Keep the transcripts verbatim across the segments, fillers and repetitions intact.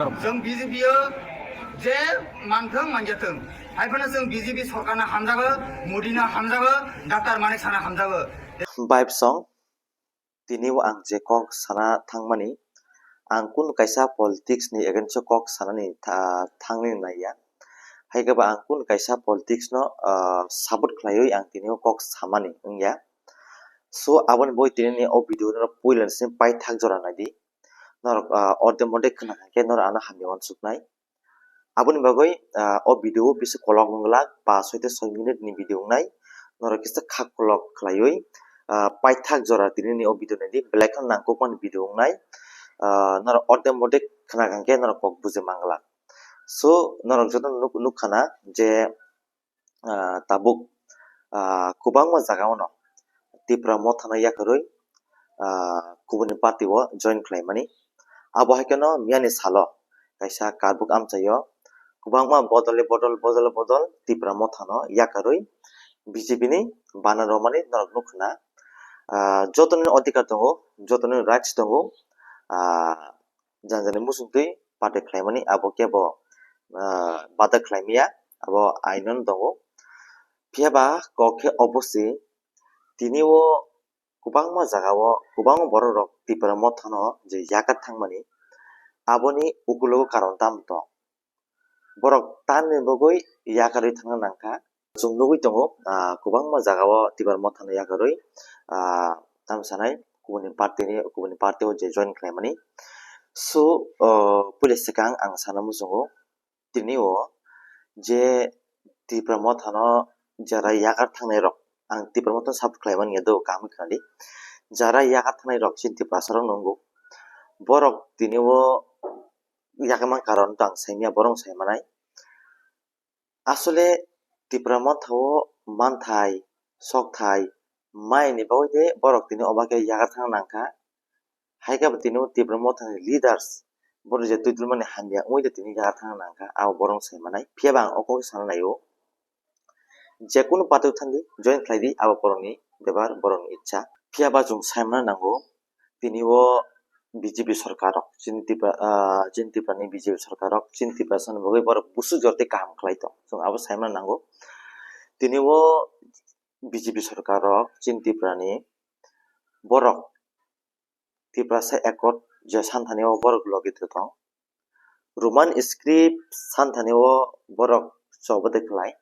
Chwng B J P o je manthwng manjathwng, hai phano chwng B J P sorkarno hamjago, Modino hamjago, Doctor Manik Sahano hamjago. Vibe song, tini o ang je kok sana thangmani, ang kunu kaisa politics ni against o kok sanani tha-, thangni naiya. Hai khe bo ang kunu kaisa politics no, ah, support khlaiwi ang tini o kok samani wngya. So, aboni bagwi tini ni o video no puila simi paithak jora naidi. Norok, ah, orde morde khna khe norok ano hamya uansuknai. Aboni bagwi, ah, o video o bisi kolok wng glak, pas hoi te soi minute ni video wngnai. Norok kisa kha kolok khlaiwi, ah, paithak jora tini ni o video naidi, belai kheno nangkukmani video wngnai. Ah, norok orde morde khna khe norok kok buji man glak. So, norok joto nuk-, nukha na je, ah, tabuk, ah, kwbangma jaga o no Tipra Motha no yakarwi, ah, kubuni party o join khlaimani. Abo hai kheno miyani salo kaisa Karbuk amchaio kwbangma bodol bodol, bodol bodol Tipra Motha no yakarwi B J P ni bana romani norok nukha na. Ah, jotoni odhikar tongo, jotoni rights tongo, ah, jani jani muchungtwi party khlaimani, abo kebo, ah, bada khlaimaya, abo aino tongo. Phiya ba kok khe obosi tini o kwbangma jaga o kwbangma borok rok Tipra Motha no je yakarwi thangmani, aboni ukulogo karon tamo tong? Borok tamni bagwi yakarwi thangna nangkha. Chwng nugwi tongo, ah, kwbangma jaga o Tipra Motha no yakarwi, ah, tamo sanai kubuni party ni, kubuni party o je join khlaimani. So, ah, puila swkang ang sana muchungo, tini o je Tipra Motha no jara yakar thangnai rok, ang Tipra Motha no support khlai manya do, kaham khe khna di. Jara yakar thangnai rok chini Tiprasa rok nungo. Borok tini o yakar man karon to ang sai manya, borok sai manai. Asole Tipra Motha o manthai, sokthai, mai ni bagwi de borok tini oba khe yakar thangna nangkha. Hai khe bo tini o Tipra Motha ni leaders, borok je twi dulmani hamya wngwi de tini yakar thangna nangkha, abo borok sai manai. Phiya ba ang o kok sana nai o, je kunu party o thang di, join khlai di, abo borok ni bepar, borok ni ichha. Phiya ba chwng sai manna nango, tini o B J P sorkar rok, chini Tipra, ah, chini Tipra ni B J P sorkar rok, chini Tiprasa ni bagwi borok busu jor tei kaham khlai tong, chwng abo sai manna nango. Tini o B J P sorkar rok, chini Tipra ni borok Tiprasa Accord je santhani o borok logi tong. Roman script santhani o borok chobodai khlai.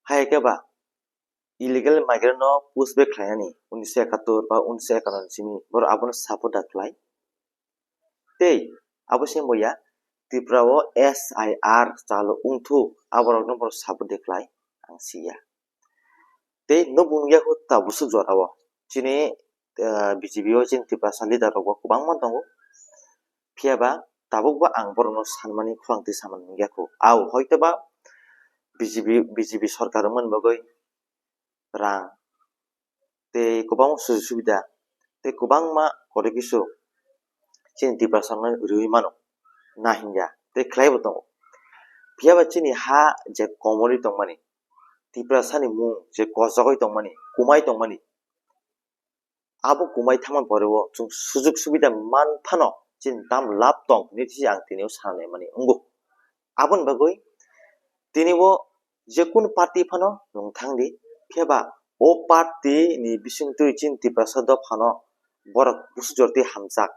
Hai khe ba illegal migrant no push back khlainani unisho ekattor ba unisho ekanno ni simi borok abono support da khlai. Tei abo se wngya Tripura o S I R chalo wngthuk aborokno borok support da khlai ang siya. Tei nukung nukya kho tabuk swk jora o chini, ah, B J P o chini Tiprasa leader rok bo kwbangma tongo. Phiya ba tabuk bo ang borokno sanmani khorang twi samani nukya kho. Au hoito ba B J P, B J P sorkar wngmani bagwi rang tei kwbangma sujuk subida tei kwbangma kori kisu chini Tiprasa no riui mano na hinya tei khlai bo tongo. Phiya ba chini ha je komorwi tongmani, Tiprasa ni mung je kosogwi tongmani, kumai tongmani, abo kumai thangma pore o chwng sujuk subida man phano chini tam lab tong hinwi se ang tini o sana naimani wngo. Aboni bagwi tini o je kunu party phano nwng thang di, phiya ba o party ni bisingtwi chini Tiprasa dophano borok busu jor twi hamjak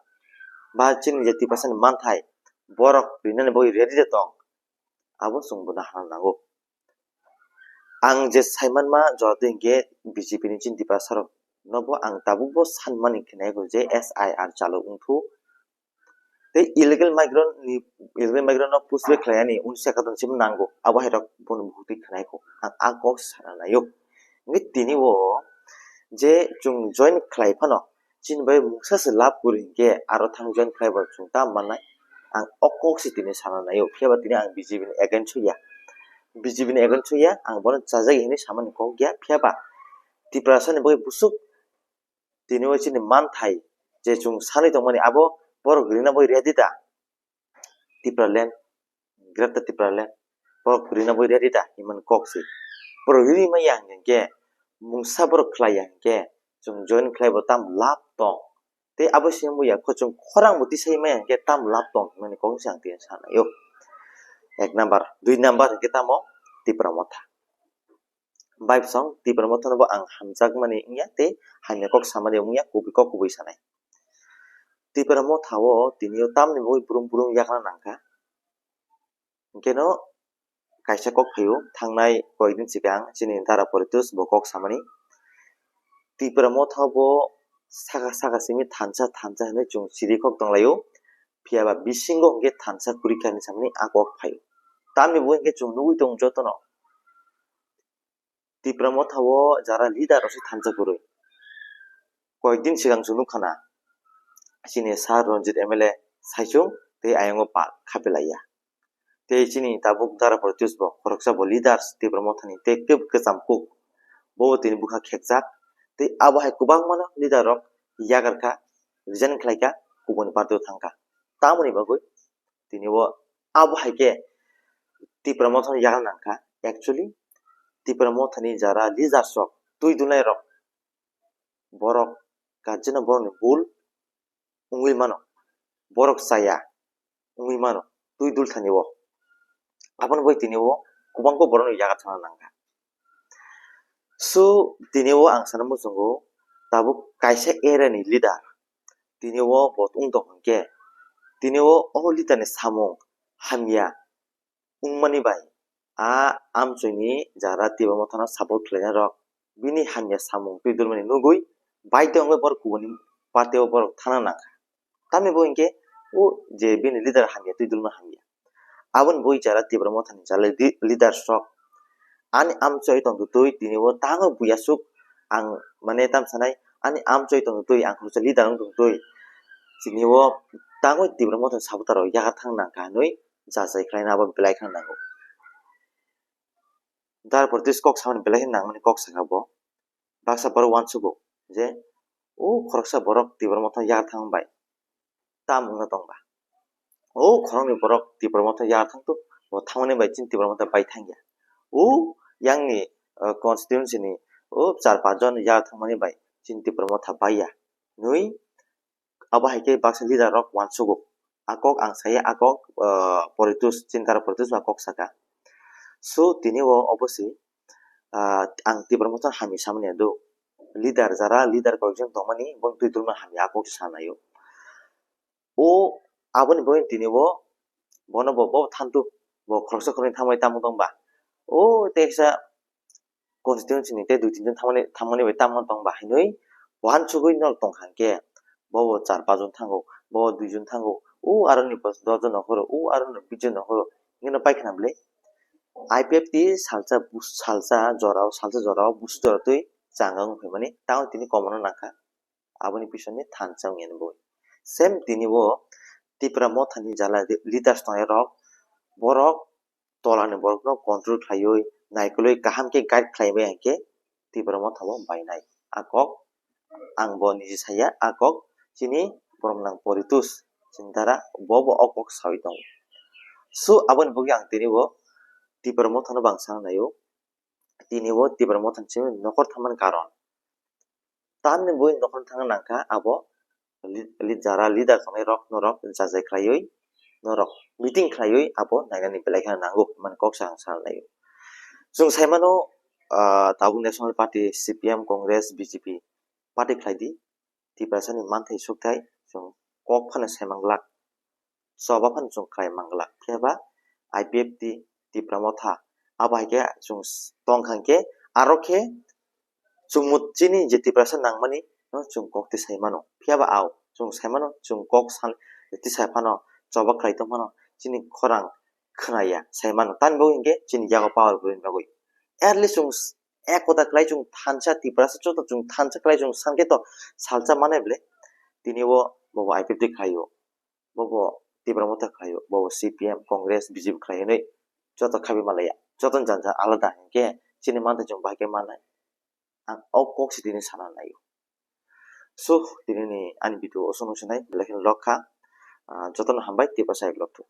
ba chini je Tiprasa ni manthai borok rinani bagwi ready de tong, abo chwng bo nahana nango. Ang je saimanma jora twi hinkhe B J P ni chini Tiprasa rok no bo ang tabuk bo sanmani khnai kho je S I R chalo wngthu tei illegal migrant ni, illegal migrant no push back khlai ani unisho ekaton simi nango, abo hai rok bono bukhuk twi khnai kho, ang a kok sana naio. Hinkhe tini o je chwng join khlai phano chini bai mungsa se lab kwrwi hinkhe aro thang join khlai bo chwng ta mannai, ang o kok se tini sana naio, phiya ba tini ang B J P ni against o ya, B J P ni against o ya, ang bono chajak hinwi samani kok ya, phiya ba Tiprasa ni bagwi busuk tini o chini manthai je chwng sanwi tongmani abo borok rina bai ready da, Tipraland, Greater Tipraland, borok rina bai ready da himani kok se. Borok ri maya hinkhe mungsa borok khlai ya hinkhe chwng join khlai bo tam lab tong. Tei abo se wngya kho chwng khorang bo tisai maya hwnkhe tamo lab tong hinmani kok se ang tini sanai o. Ek number, dui number hwnkhe tamo Tipra Motha. Bai bwsong Tipra Motha no bo ang hamjakmani wngya tei hamya kok samani wngya, kubui kok kubui sanai. Tipra Motha o tini o tamni bagwi brum brum yakna nangkha. Hwnkhe no kaisa kok phaio, thangnai koyekdin swkang chini Dara Poritos bo kok samani. Tipra Motha bo saka saka simi thansa thansa hinwi chwng siri kok tonglaio, phiyaba bisingo hwnkhe thansa kwrwi kha hinwi samani a kok phaio. Tamni bo hwnkhe chwng nugwi tongo jotono. Tipra Motha o jara leader rok se thansa kwrwi. Koyekdin swkang chwng nukha na, chini Sir Ranjit M L A saichung tei ayang o pal khapilaiya. Tei chini tabuk Dara Poritos bo khoroksa bo leaders Tipra Motha ni tei kwb kwcham kuk bo tini bwkha khekjak. Tei abo hai kwbangma no leader rok yagar kha, resign khlai kha, kubuni party o thang kha. Tamoni bagwi tini o abo hai khe Tipra Motha no yagra nang kha. Actually Tipra Motha ni jara leaders rok twi dulnai rok borok gajeno borok ni bul wngwi mano, borok chaya wngwi mano twi dul thani o. Aboni bai tini o kwbangma borok no yagra thangna nang kha. So tini o ang sana muchungo tabuk kaisa area ni leader tini o bo wng tong hwnkhe tini o o leader ni samung hamya wngmani bai a amchoi ni jara Tipra Motha no support khlainai rok bini hamya samung twi dulmani nugwi baidhyo wngwi borok kubuni party o borok thangna nang kha. Tamni bo hinkhe o je bini leader hamya twi dulma hamya. Aboni bo jara Tipra Motha ni jara leader rok ani amchoi tong twi tini o tangwi buya suk ang mane tam sanai ani amchoi tong twi ang khoroksa leader wng tong twi tini o tangwi Tipra Motha ni supporter rok yakarthang nang kha hinwi jachai khlaina abo belai kheno nango. Dara Poritos kok samani belai kheno nangmani kok saka bo. Baksa borok uansugo je o khoroksa borok Tipra Motha yakarthang bai tam wngna tong ba. O khoroknwi borok Tipra Motha yakarthang tok, bo thangmani bai chini Tipra Motha bai thangya. O yangni, ah, constituency ni o char panch jon yakarthangmani bai chini Tipra Motha baiya. Nui abo hai khe baksa leader rok uansugo. A kok ang saya, a kok, ah, Poritos, chini Dara Poritos ba kok saka. So tini o obviously, ah, ang Tipra Motha hamya samani do. Leader jara leader kok jong tongmani bong twi dulma hamya a kok sanai o. O aboni bagwi tini bo bono bo, bo thantu bo khoroksa khoroknwi thangbai tamo tong ba. O teksa constituency ni tei dui tin jon thangmani, thangmani bai tamo tong ba hinwi uansugwi no tong kha hwnkhe bo bo char panch jon thango, bo bo dui jon thango, o aroni dos jon no horo, o aroni bish jon no horo hinwi no paikha na bwle. I P F T salsa bus-, salsa jorao, salsa jorao busu jora twi changa wng phaimani tamo tini komono nangkha. Aboni bisingni thansa wngya ni bo. Same tini bo Tipra Motha ni jala leaders tongnai rok, borok tola ni borok no control khlaiwi naikolwi kaham khe guide khlai bai hwnkhe Tipra Motha bo bainai. A kok ang bo niji saya, a kok chini borok nang Poritos chini dara bo bo o kok sawi tongo. So aboni bagwi ang tini bo Tipra Motha no bo ang sana naio. Tini bo Tipra Motha ni simi nokhor thangmani karon. Tamni bui nokhor thangna nangkha abo li-, li-, jara leader tongnai rok norok jajai khlaiwi norok meeting khlaiwi abo nainani belai kheno nango hwnmani kok se ang sana naio. Chwng sai mano, ah, tabuk National Party, C P M, Congress, B J P party khlai di. Tiprasa ni manthai sukthai chwng kok phano sai manglak, choba phano chwng khlai manglak. Phiya ba I P F T, Tipra Motha, abo hai khe chwng s-, tong kha hwnkhe aro khe chwng mo chini je Tiprasa nangmani no chwng kok tisai mano. Phiya ba ao chwng sai mano, chwng kok san tisai phano, choba khlai tong phano chini khorang khwnaya sai mano. Tamni bagwi hwnkhe chini yago power kwrwini bagwi. At least chwng s-, ek kota khlai chwng thansa Tiprasa joto chwng thansa khlai chwng sankhe to salsa manai bwle. Tini o bobo I P F T khlaio, bobo Tipra Motha khlaio, bobo C P M, Congress, B J P khlai hinwi joto khabi malaya. Joto ni janja alada hinkhe chini manthai chwng bahai manai. Ang o kok se tini sana naio. So, tini ni ani video o sono sinai, belai kheno lok kha. Ah, jotono hambai, Tiprasa hai vlog thung.